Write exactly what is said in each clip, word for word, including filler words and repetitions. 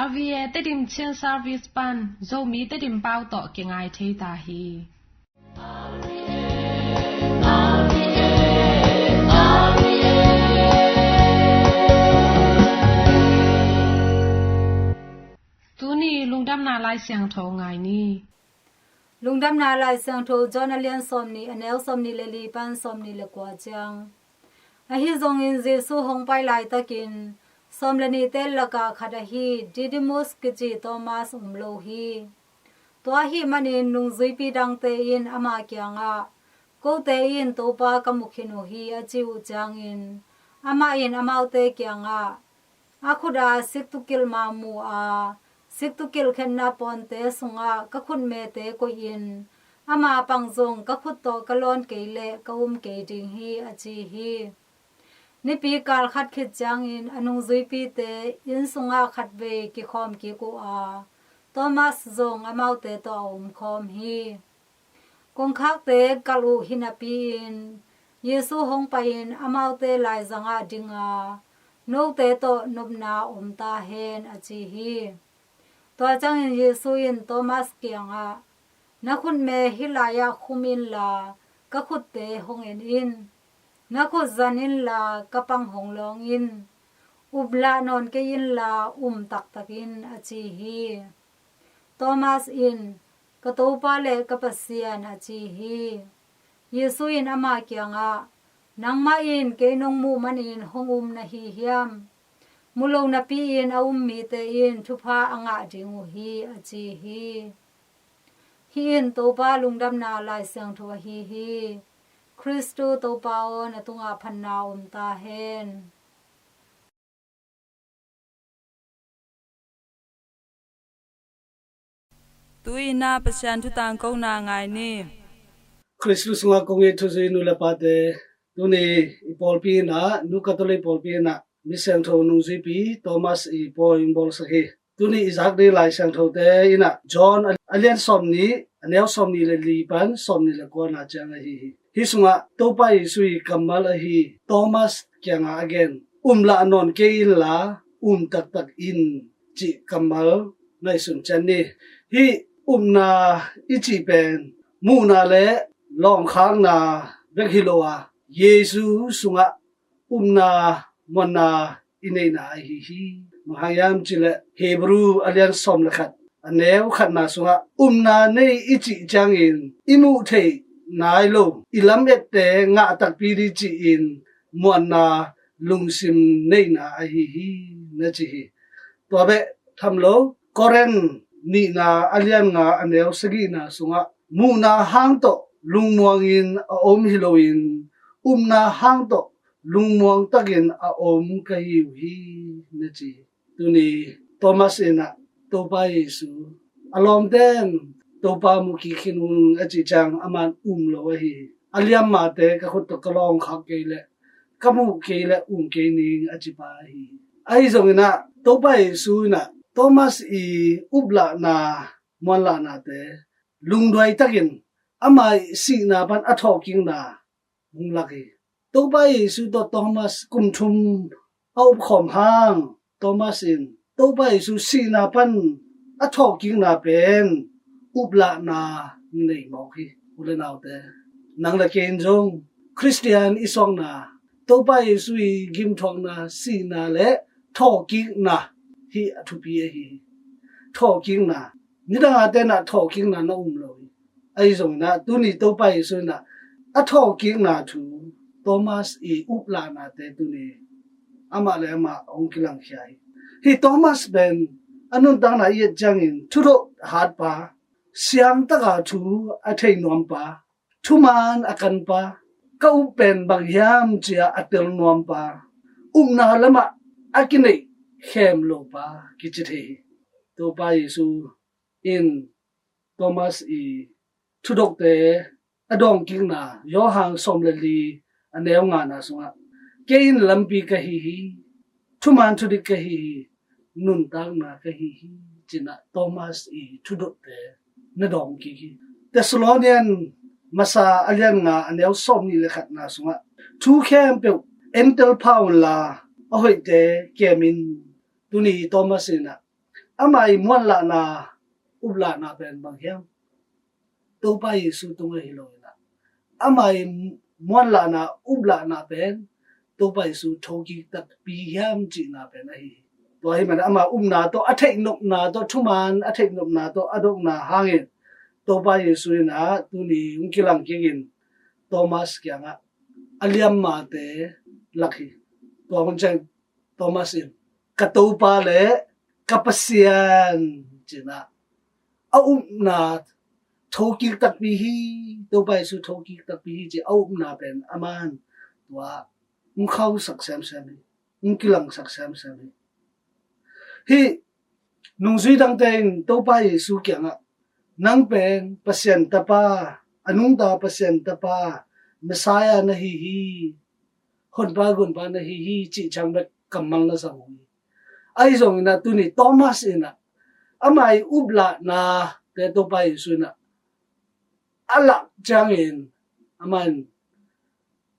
R V A Tedim Chin Service pan Zomi Tedim pau tawh kingai thei ta hi. Tuni lungdamna Lai Siangtho ngai ni. Lungdamna Lai Siangtho John a lian sawmnih, a neu sawmnih le li pan sawmnih le kua ciang. Ahi zongin Jesu hong pai laitakin sawm le nihte lakah khat ahi Didymus kici Thomas um lo hi. Tua ahih manin nungzuipi dangte in ama kiangah, "Kote in Topa ka mu khin uh hi," a ci uh ciangin, amah in amaute kiangah, "A khut a siktukilhma mu a, siktukilh khetna pawnte sungah ka khutmete koih in, ama pang zong ka khut tawh ka lawn kei leh ka um kei ding hi," a ci hi. Nipi kal khat khit ciangin a nungzuipite inn sungah khatvei kikhawm kik uh a, Thomas zong amaute tawh a omkhawm hi. Kongkhakte kalh uh hi napi-in Jesu hong pai-in amaute laizangah ding a, "Note tawh nopna om ta hen," a ci hi. Tua ciangin Jesu in Thomas kiangah, "Na khutme hih lai-ah khum inla, ka khutte hong en in. Na khut zan inla, ka pang hong lawng in. Uplah nawn kei inla, um taktak in," a ci hi. Thomas in, "Ka Topa le ka Pasian," a ci hi. Jesu in ama kiangah, "Nangmah in kei nong muh manin hong um na hi hiam? Mu lo napi-in a um mite in thupha a ngah ding uh hi," a ci hi. Hih in Topa lungdamna Lai Siangtho ahi hi. Khristu Topa aw, na tungah phatna om ta hen. Tu-in ah Pasian thu tangkona ngai ni. Khristu sungah kong it thuzui nu le pate, tuni i pawlpi in ah, Nu Katolik pawlpi in ah, mi siangtho nungzuipi Thomas i pawi in bawlsak hi. Tuni i zak ding Lai Siangthote in ah, John a lian sawmnih, a neu sawmnih le li pan sawmnih le kuana ciang ahi hi. Hih sungah Topa Jesu i kammal ahi Thomas kiangah a gen, "Umlah nawn kei inla, um taktak in," cih kammal ngaihsun ciat ni. Hih upna i cih pen muhna le lawngkhakna bek hi lo a, Jesu sungah upna muanna i neihna ahi hi. Bang hang hiam cih leh Hebru a lian sawm le khat, a neu khatna sungah upna nei i cih ciangin i muh theih nai lo, i lam-ette ngah takpi ding ci-in muanna lungsim neihna ahi hi, na ci hi. Tua bek tham lo, Korin nihna a lian nga, a neu sagihna sungah, "Muhna hang tawh lungmuangin a om hi loin, upna hang tawh lungmuang takin a om ka hi uh hi," na ci hi. Tuni Thomas in ah Topa Jesu, a lawmten, "Topa mu kik khin ung," a cih ciang aman um lo ahi hi. "A liammate ka khut tawh ka lawngkhak kei leh, ka muh kei leh um kei ning," a cipa ahi hi. Ahi zongin ah Topa Jesu in ah Thomas i uplahna, muanlahnate lungduai takin ama i sihna pan a thawhkikna hong lak hi. Topa Jesu tawh Thomas kum thum a upkhawm hang, Thomas in Topa Jesu sihna pan a thawhkikna pen uplahna nei mawk hi. U le naute, nang le kei in zong Khristian i suakna, Topa Jesu i gimthuakna, sihna le thawhkikna hi a thupi ahi hi. Thawhkikna, nidang a te in ah thawhkikna na um lo hi. Ahi zongin ah tuni Topa Jesu in ah a thawhkikna thu, Thomas i uplahnate tuni amah le amah hong kilangkhia hi. Hih Thomas pen a nuntakna i et ciangin thudot hatpa, siangtaka thu a thei nuampa, thuman a kanpa, ka up pen bang hiam ci-a a tel nuampa, upna lamah a kineih khem lopa kici thei hi. Topa Jesu in Thomas i thudotna a dawngkikna, Johan sawm le li, a neu ngana sungah, "Kei in lampi ka hi hi, thuman thudik ka hi hi, nuntakna ka hi hi," ci-in ah Thomas i thudotna na dawngkik hi. Thessalonian masa a lian nga, a neu sawmnih le khatna sungah, "Thu khempeuh entel pha unla, a hoihte kem in." Tuni Thomas in ah Ama ii muanlahna, uplahna pen bang hiam? Topa Jesu tung ahi lo in ah, ama ii muanlahna, uplahna pen Topa Jesu thokik takpi hiam cihna pen ahi hi. Tua ahih manin ama upna tawh, a theihnopna tawh, thuman a theihnopna tawh a dotna hangin Topa Jesu in ah tuni hong kilang kik in Thomas kiangah a liammate lak hi. Tua hun ciang Thomas in, "Ka Topa le ka Pasian," ci-in ah a upna thokik takpi hi, Topa Jesu thokik takpi hi ci a upna pen aman tua hong khausak semsem hi, hong kilangsak semsem hi. Hih nungzui dangte in Topa Jesu kiangah, "Nang pen Pasian Tapa, a nungta Pasian Tapa, Messiah na hi hi, Honpa Gunpa na hi hi," cih ciang bek kammal na zang uh hi. Ahi zongin ah tuni Thomas in ah ama ii uplahnate Topa Jesu in ah a lak ciangin aman,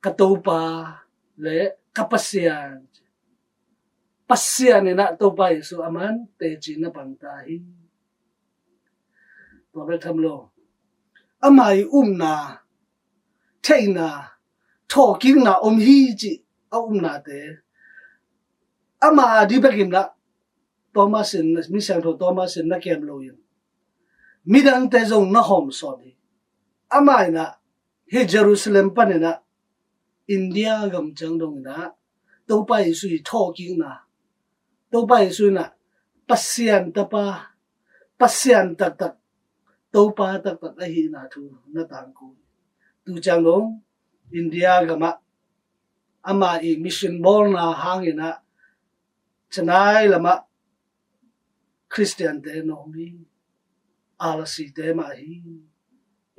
"Ka Topa le ka Pasian." Pasian in ah Topa Jesu aman teci na pang ta hi. Tua bek tham lo, ama ii upna, theihna, thawhkikna om hi cih a upnate ama ding bekin ah Thomas in, Misiangtho Thomas in na kem lo in midangte zong na hawmsawn hi. Ama in ah hih Jerusalem panin ah India gam ciang dongin ah Topa Jesu ii thawhkikna, Topa Jesu in ah Pasian Tapa, Pasian taktak, Topa taktak ahihna thu na tangko. Tu ciang dong India gamah ama ii mission bawlna hangin ah Chennai lamah Khristiante na om hi, Alasite mah hi.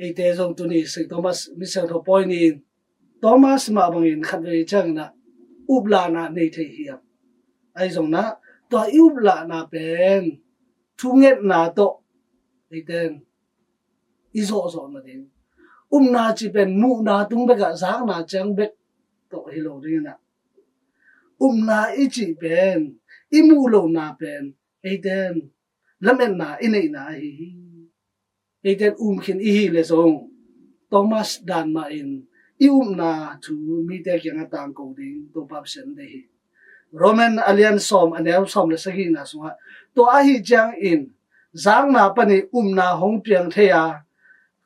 Eite zong tuni Saint Thomas, Misiangtho Paul in Thomas mah bangin khatvei ciangin ah uplahna nei thei hiam? Ahi zongin ah tua i uplahna pen thungetna tawh eite in i zawhzawh nading. Upna cih pen muhna tung bekah zakna ciang bek tawh hi lo dingin ah, upna i cih pen, i muh lohna pen eite in lametna i neihna ahi hi. Eite in um khin i hih leh zong Thomas dan mahin i upna thu mite kiangah tangko ding Topa Pasian deih hi. Roman a lian sawm, a neu sawm le sagihna sungah, "Tua ahih ciangin zakna panin upna hong piang thei a,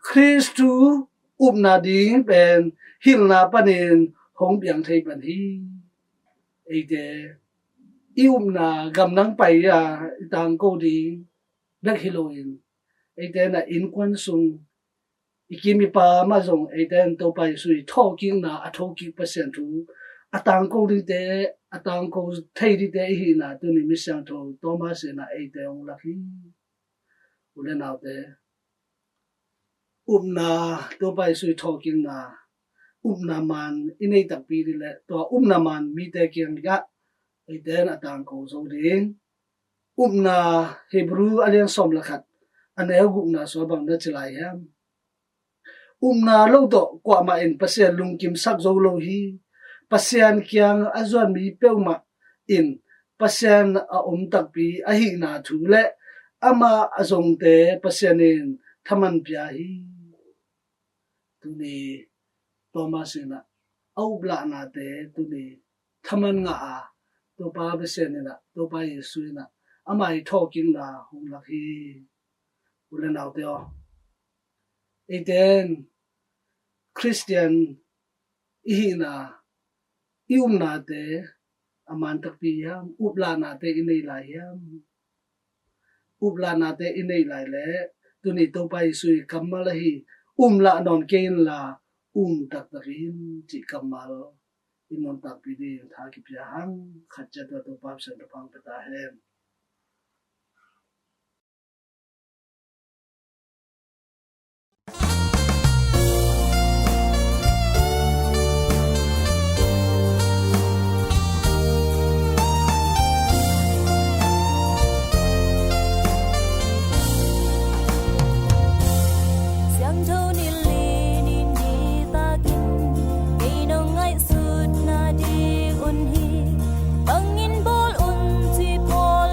Khristu upna ding pen hilhna panin hong piang thei pan hi." Eite i upna gamdang pai a i tangko ding bek hi loin, eite in ah innkuan sung, i kim i pam ah zong eite in Topa Jesu ii thawhkikna, a thokik Pasian thu a tangko dingte, a tangko thei dingte i hihna tuni Misiangtho Thomas in ah eite hong lak hi. U le naute, upna, Topa Jesu ii thawhkikna, upna maan i nei takpi ding le tua upna maan mite kiangah eite in a tangko zo ding. Upna, Hebrew a lian sawm le khat, a neu gukna sungah bang na ci lai hiam? Upna lo tawh kuamah in Pasian lungkimsak zo lo hi. Pasian kiang a zuan mi peuhmah in Pasian a om takpi ahihna thu le amah a zongte Pasian in thaman pia hi. Tuni Thomas in ah a uplahnate tuni thaman ngah a, Topa Pasian in ah, Topa Jesu in ah ama ii thawhkikna hong lak hi. U le naute aw, eite in Khristian i hihna, i upnate a maan takpi hiam? Uplahnate i nei lai hiam? Uplahnate i nei lai leh tuni Topa Jesu ii kammal ahi, "Um lah nawn kei inla, um taktak in," cih kammal i nuntakpih ding tha kipia hang. Khat ciat tua Topa Pasian thupha hong pia ta hen. Siangtho nilh in i nitakin kei nong ngaihsutna ding un hi. Bangin bawl un ci phaw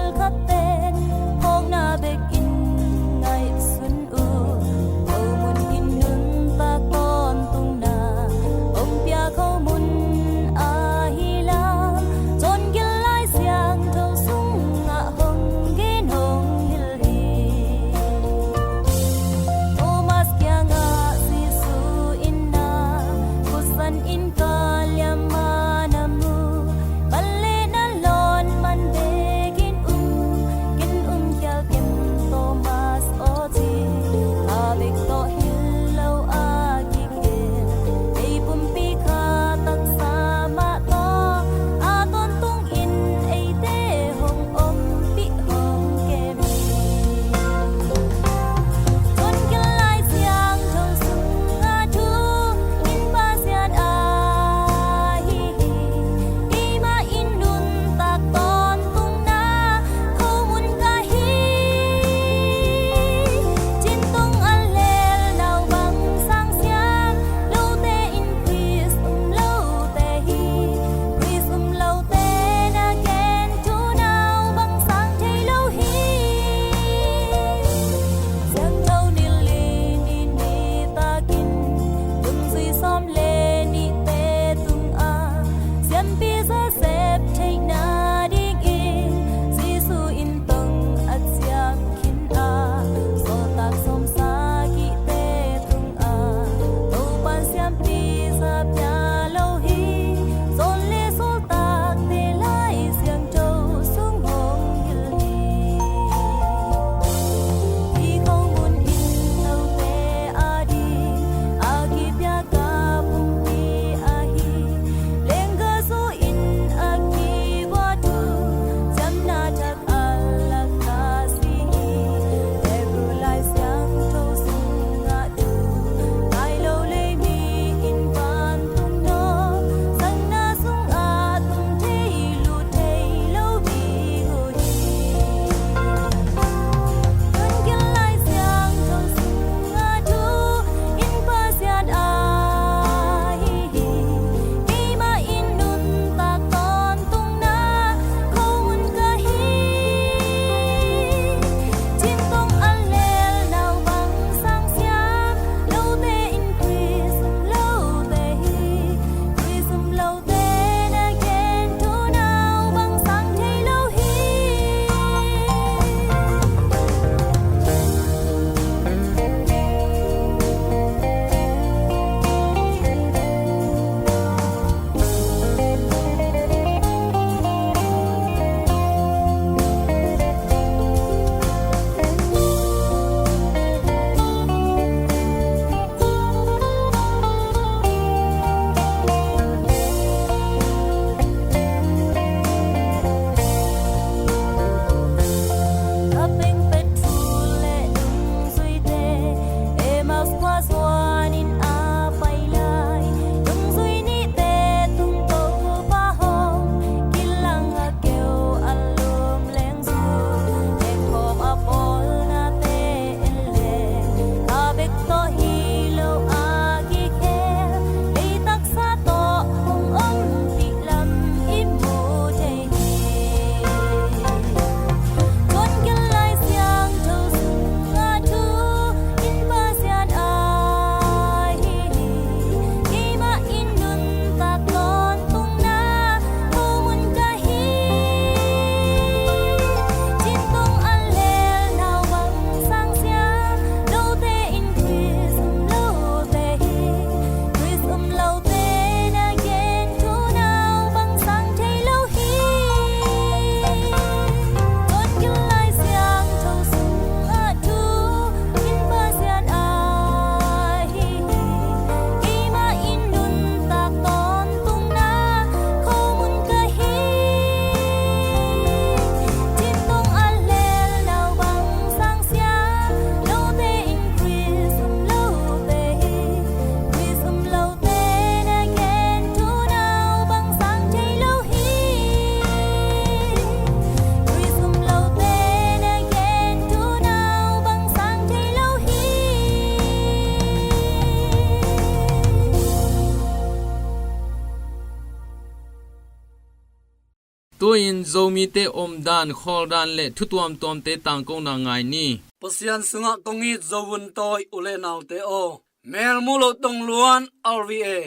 Tu-in Zomite omdan, khawldan le thu tuamtuamte tangkona ngai ni. Pasian sungah kong it Zo vuntawi u le naute aw, Melmu lo tongluan R V A,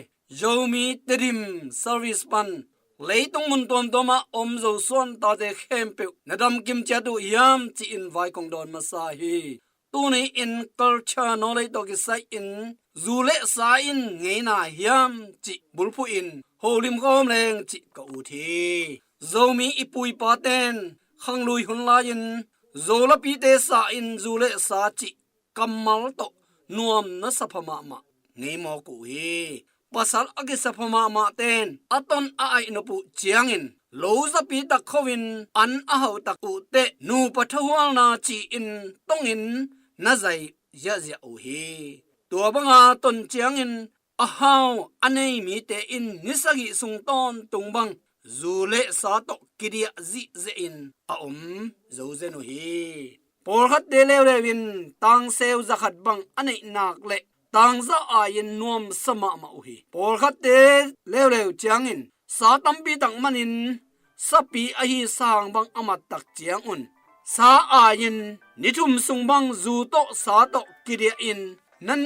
Zomi Tedim Service pan leitung mun tuamtuamah om Zosuan tate khempeuh na damkim ciat uh hiam ci-in vai kong dawn masa hi. Tuni in culture nawl lei tawh kisai in zu le sa in ngeina hiam cih bulphuh in holim khawm leng cih ka ut hi. Zomi i pu i paten khanglui hun lai-in Zo lapite sa in zu le sa cih kammal tawh nuam na sapha mahmah ngei mawk uh hi. Pasal a kisapha mahmahten a ton a aih nop uh ciangin lo zapi tak kho-in an a hauh tak uh teh nupa thahualna ci-in tongin na zai ziahziah uh hi. Tua banga ton ciangin a hau a nei mite in ni sagih sung tawntung bang zu le sa tawh kidiah zihzehin a om zo zen uh hi. Pawlkhatte leuleu in tangseu zakhat bang a neih nak le tangza ai-in nuamsa mahmah uh hi. Pawlkhatte leuleu ciangin sa tampi tak manin sapi ahi sang bang a mat tak ciangun sa ai-in ni thum sung bang zu tawh sa tawh kidiah in nan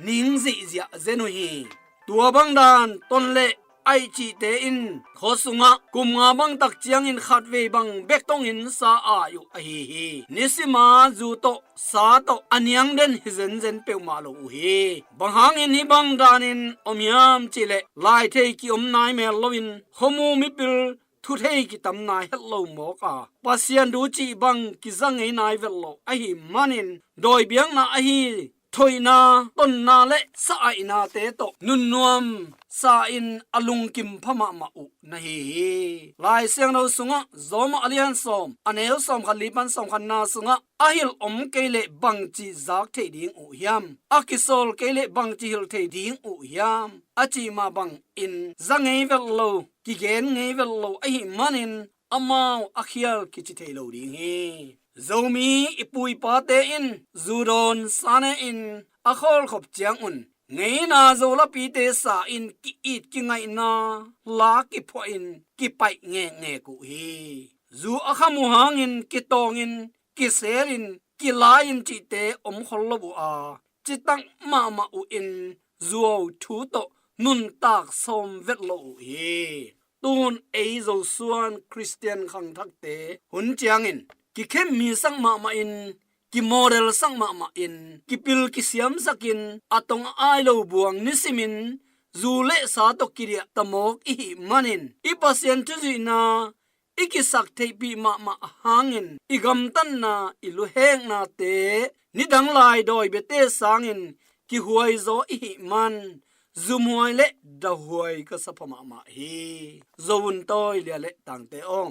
ning zihziah zen uh hi. Tua bang dan ton le aih cihte in khua sungah kum nga bang tak ciangin khatvei bang bek tongin sa ai uh ahi hi. Nisima zu tawh sa tawh a niang den hi zenzen peuhmah lo uh hi. Bang hangin hih bang danin om hiam cihleh lai thei ki-om nai mel loin khuamu mipil thu thei kitam nai het lo mawk a, Pasian thu cih bang kiza ngei nai vet lo ahih manin dawi biakna ahi thoihna, tonna le sa aihnate tawh nunnuam sa in a lungkim pha mahmah uh na hi hi. Lai Siangtho sungah Rom a lian sawm a neu sawmkhat li pan sawmkhatna sungah a hilh om kei leh bangci zak theih ding uh hiam? A kisawl kei leh bangci hilh thei ding uh hiam? A cih mah bangin za ngei vet lo, kigen ngei vet lo ahih manin amau a khial kici thei lo ding hi. Zomi i pu i pate in zu dawn sa ne in a khawlkhop ciangun ngeina Zo lapite sa in ki-it kingaihna la kiphuah in kipaih ngekngek uh hi. Zu a kham uh hangin kitawngin kiselin kilai-in cihte om khol lo uh a, citak mahmah uh in zuau thu tawh nuntak sawm vet lo uh hi. Tun ei Zosuan Khristian khangthakte hun ciangin kikhem misak mahmah in, kimodel sak mahmah in, kipil kisiamsak in a tong a ai lo buang nisimin zu le sa tawh kidiah ta mawk i hih manin i Pasian thuzuihna i kisak theihpih mahmah hangin i gamtatna, i luheknate nidang lai dawi biate sangin kihuaizaw i hih man zumhuai le dahuai ka sapha mahmah hi. Zo vuntawi lia le tangte aw,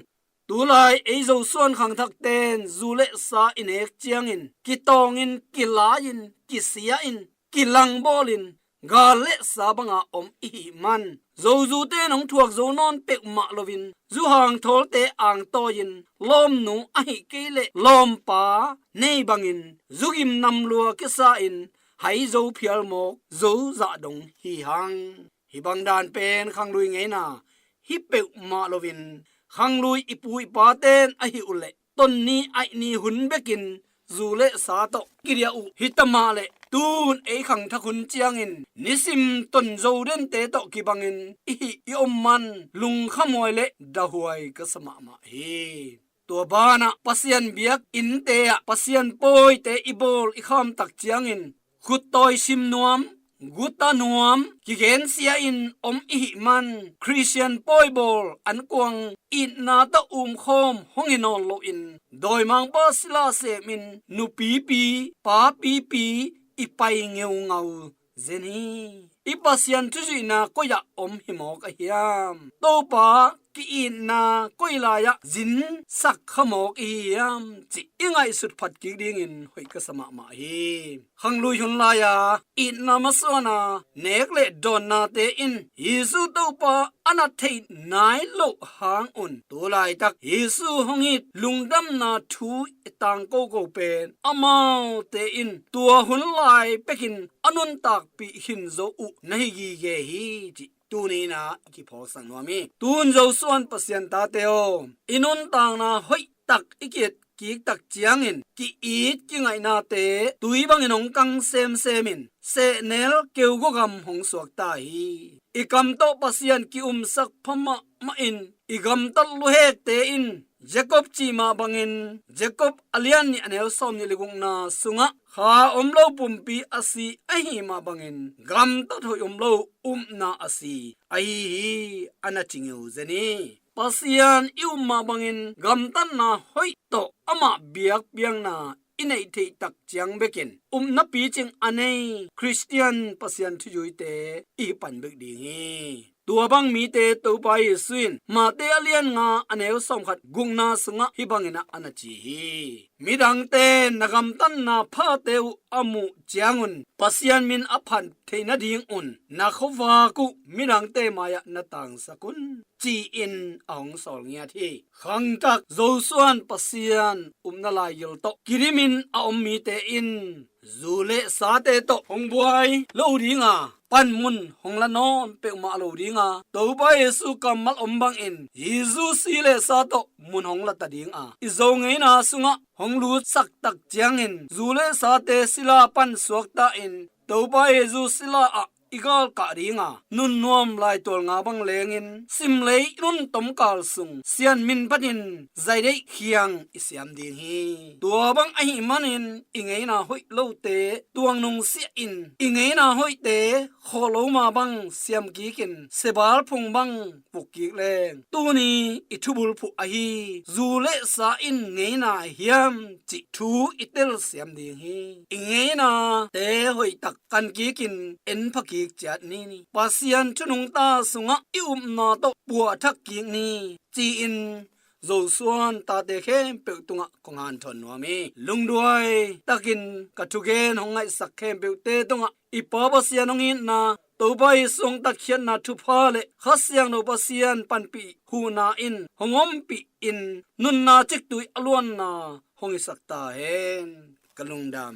tulai ei Zosuan khangthakten zu le sa i nek ciangin kitawngin, kilai-in, kisia-in, kilangbawlin gal le sa banga om i hih man zozute nong thuak zo nawn peuhmah loin zuhangthawlte angtawi-in lawmnu ahih kei leh lawmpa nei bangin zugim namlua kisa-in haizo phial mawk zozah dong hi hang. Hih bang dan pen khanglui ngeina hi peuhmah loin khanglui i pu i paten ahi uh leh tonni aihni hun bekin zu le sa tawh kidiah uh hi ta mah leh tun ei khangthak hun ciangin nisim ton zo dente tawh kibangin i hih i om man lungkhamhuai le dahuai ka sa mahmah hi. Tua banah Pasian biak innte ah Pasian pawite i bawl i khamtak ciangin khuttawi sim nuam, guta nuam, kigensia in om i hih man Khristian pawi bawl ankuang itna tawh umkhawm hong hi nawn loin dawimangpa sila semin nupipi papipi i pai ngeungau zen hi. I Pasian thuzuihna koi-ah om hi mawk a hiam? Topa ki-itna koi lai-ah zinsak kha mawk i hi hiam cih i ngaihsut phat kik dingin hoih ka sa mahmah hi. Khanglui hun lai-a itna masuana nek le dawnnate in Jesu Topa a na theih nai loh hangun tu laitak Jesu hong it lungdamna thu i tangkoko pen amaute in tua hun lai pekin a nuntakpih khin zo uh na hi gige hi cih tuni-in ah kiphawksak nuam hi. Tun Joshua in Pasian tate aw, i nuntakna hoih tak i ki-et kik tak ciangin ki-it kingaihnate tui bangin hong kang semsem in sehnel keugaw gam hong suak ta hi. I kam tawh Pasian ki-umsak pha mahmah in i gamtat luhekte in Jacob cih mah bangin Jacob a lian nih a neu sawmnih le gukna sungah kha om lo pumpi a si ahih mah bangin gamtat hoih om lo upna a si ahi hi, a na ci ngeu zen hi. Pasian i up mah bangin gamtatna hoih tawh amah biakpiakna i neih theih tak ciang bekin upna picing a nei Khristian Pasian thuzuite i hi pan bek ding hi. Tua bang mite Topa Jesu in Mate a lian nga a neu sawmkhat gukna sungah hih bangin ah a na ci hi. Midangte na gamtatna phate uh a muh ciangun Pasian min a phat theih nadingun na khuavak uh midangte mai-ah na tangsak un, ci-in a hong sawl ngiat hi. Khangthak Joshua in Pasian upna laigil tawh kidimin a om mite in zu le sate tawh hong buai lo ding a, panmun hong la nawn peuhmah lo ding a, Topa Jesu kammal om bangin Jesu si le sa tawh mun hong la ta ding a, i Zo ngeina sungah hong lutsak tak ciangin zu le sate sila pan suakta in Topa Jesu sila ah i galkah ding a, nunnuam laitual nga bang lengin simlei i nun tomkal sung Sian min phatin zaideih khiang i siam ding hi. Tua bang ahih manin i ngeina hoih lote tuang nungsiah in i ngeina hoihte khawh lo mah bang siam kikin sebal phung bang puk kik leng tuni i thubulphuh ahi zu le sa in ngeina hiam cih thu i telsiam ding hi. I ngeinate hoihtak kan kikin en pha kik ciat ni. Pasian thu nungta sungah i upna tawh puahthak kik ni, ci-in Joshua in tate khempeuh tungah kong hanthawn nuam hi. Lungduai takin ka thugen hong ngaihsak khempeuhte tungah i Pa Pasian hong itna, Topa Jesu hong tatkhiatna thupha le Kha Siangtho Pasian panpih huhna in hong ompih in nunna ciktui a luanna hong hisak ta hen. Ka lungdam.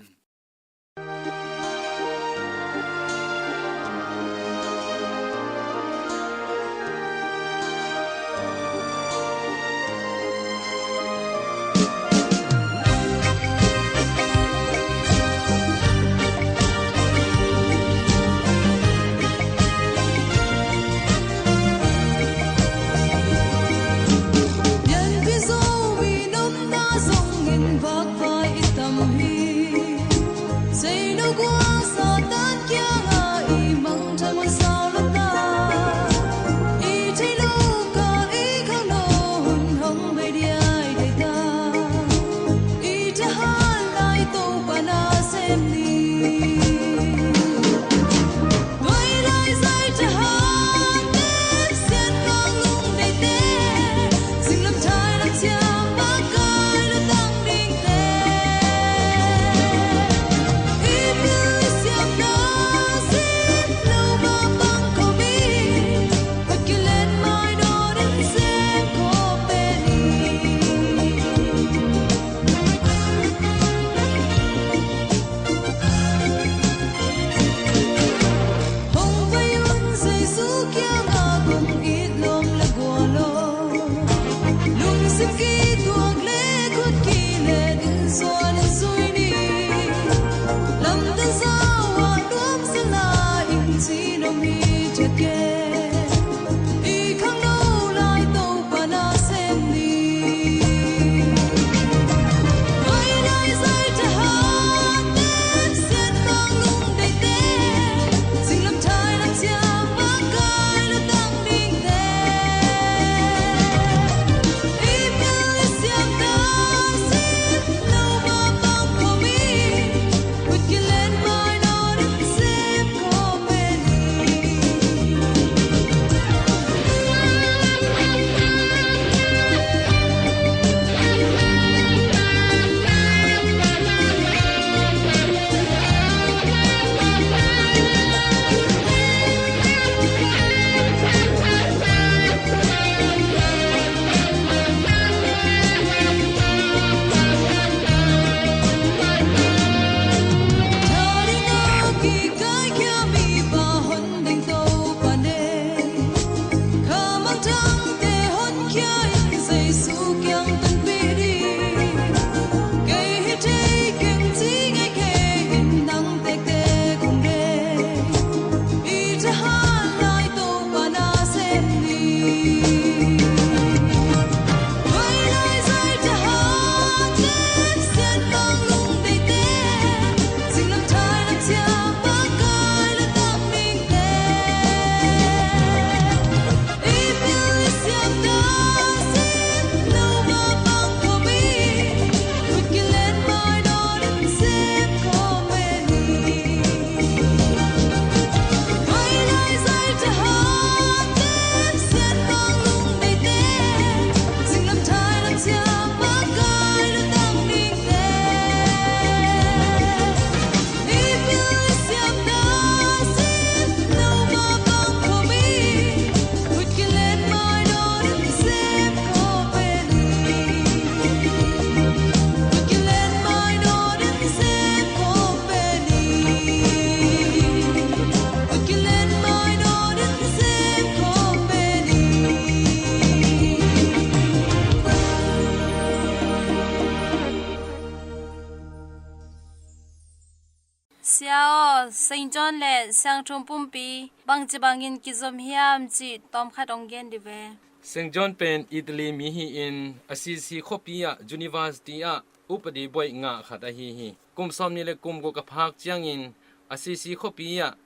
Aw, Saint John le Siangtho Pumpi bangci bangin kizom hiam cih tawmkhat hong gen dih ve. Saint John pen Italy mi hi-in Assisi khuapi ah university ah upadi buaih ngah khat ahi hi. Kum sawmnih le kum guk a phak ciangin Assisi khuapi ah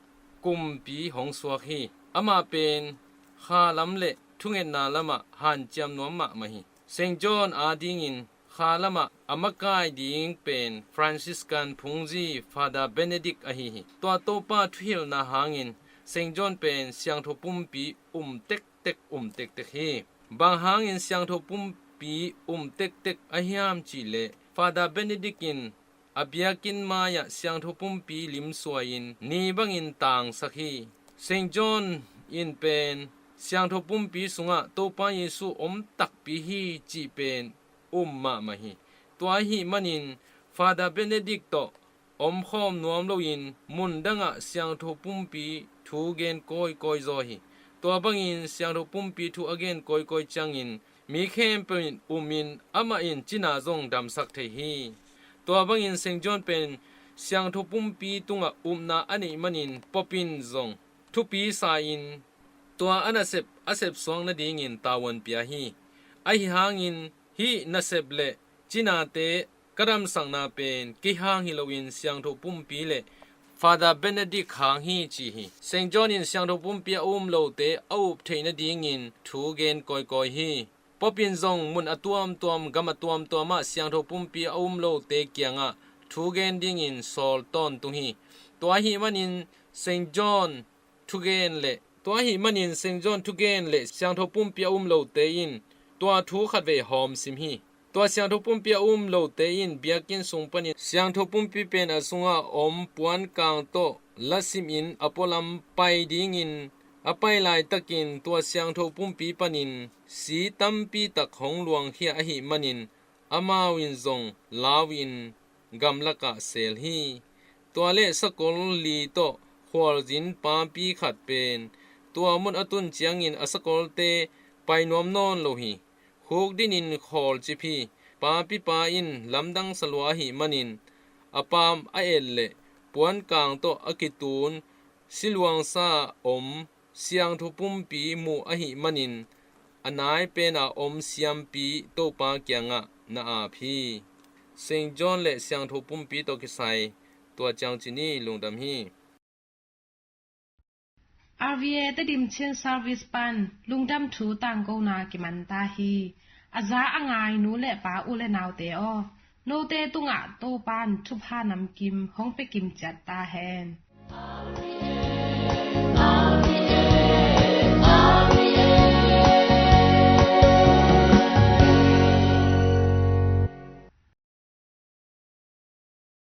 kumpi hong suak hi. Amah pen kha lam le thungetna lamah hanciam nuam mahmah hi. Saint John adingin kha lamah a makai ding pen Franciscan phungzi Father Benedict ahi hi. Tua Topa thuhilhna hangin Saint John pen Siangtho Pumpi um tektek um tektek hi. Bang hangin Siangtho Pumpi um tektek ahiam cihleh Father Benedict in a biakinn mai-ah Siangtho Pumpi limsuai-in ni bangin tangsak hi. Saint John in pen Siangtho Pumpi sungah Topa Jesu om takpi hi cih pen um mahmah hi. Tua ahih manin Father Benedict tawh omkhawm nuam loin mundangah Siangtho Pumpi thu gen kawikawi zaw hi. Tua bangin Siangtho Pumpi thu a gen kawikawi ciangin mi khempeuh in umin amah in cina zong damsak thei hi. Tua bangin Saint John pen Siangtho Pumpi tungah upna a neih manin Pope in zong thupi sa-in tua a nasep a sepsuak nadingin tavuan pia hi. Ahi hangin hih nasep le cinate ka damsakna pen kei hang hi loin Siangtho Pumpi le Father Benedict hang hi ci hi. Saint John in Siangtho Pumpi a um lote a up theih nadingin thu gen kawikawi hi. Pope in zong mun a tuamtuam, gam a tuamtuamah Siangtho Pumpi a um lote kiangah thu gen dingin sawl tawntung hi. Tua ahih manin Saint John thugen le tua ahih manin Saint John thugen le Siangtho Pumpi a um lote in tua thu khatvei hawm sim hi. Tua Siangtho Pumpi a um lote in biakinn sung panin Siangtho Pumpi pen a sungah om puankang tawh lasimin a pualam pai dingin a pai laitakin tua Siangtho Pumpi panin si tampi tak hong luangkhia ahih manin amau in zong lau-in gamlakah seel hi. Tua le sakol li tawh khualzin papi khat pen tua mun a tun ciangin a sakolte pai nuam nawn lo hi. Khukdinin khawlcip hi. Papipa in lamdang salua ahih manin a paam a et le puankang tawh a kitun siluangsa om Siangtho Pumpi muh ahih manin a nai pena om siampi Topa kiangah na ap hi. Saint John le Siangtho Pumpi tawh kisai tua ciang ci ni. Lungdam hi. R V A Tedim Chin Service pan lungdam thu tangkona kiman ta hi. A za a ngai nu le pa, u le naute aw, note tungah Topan thupha namkim hong pia kim ciat ta hen.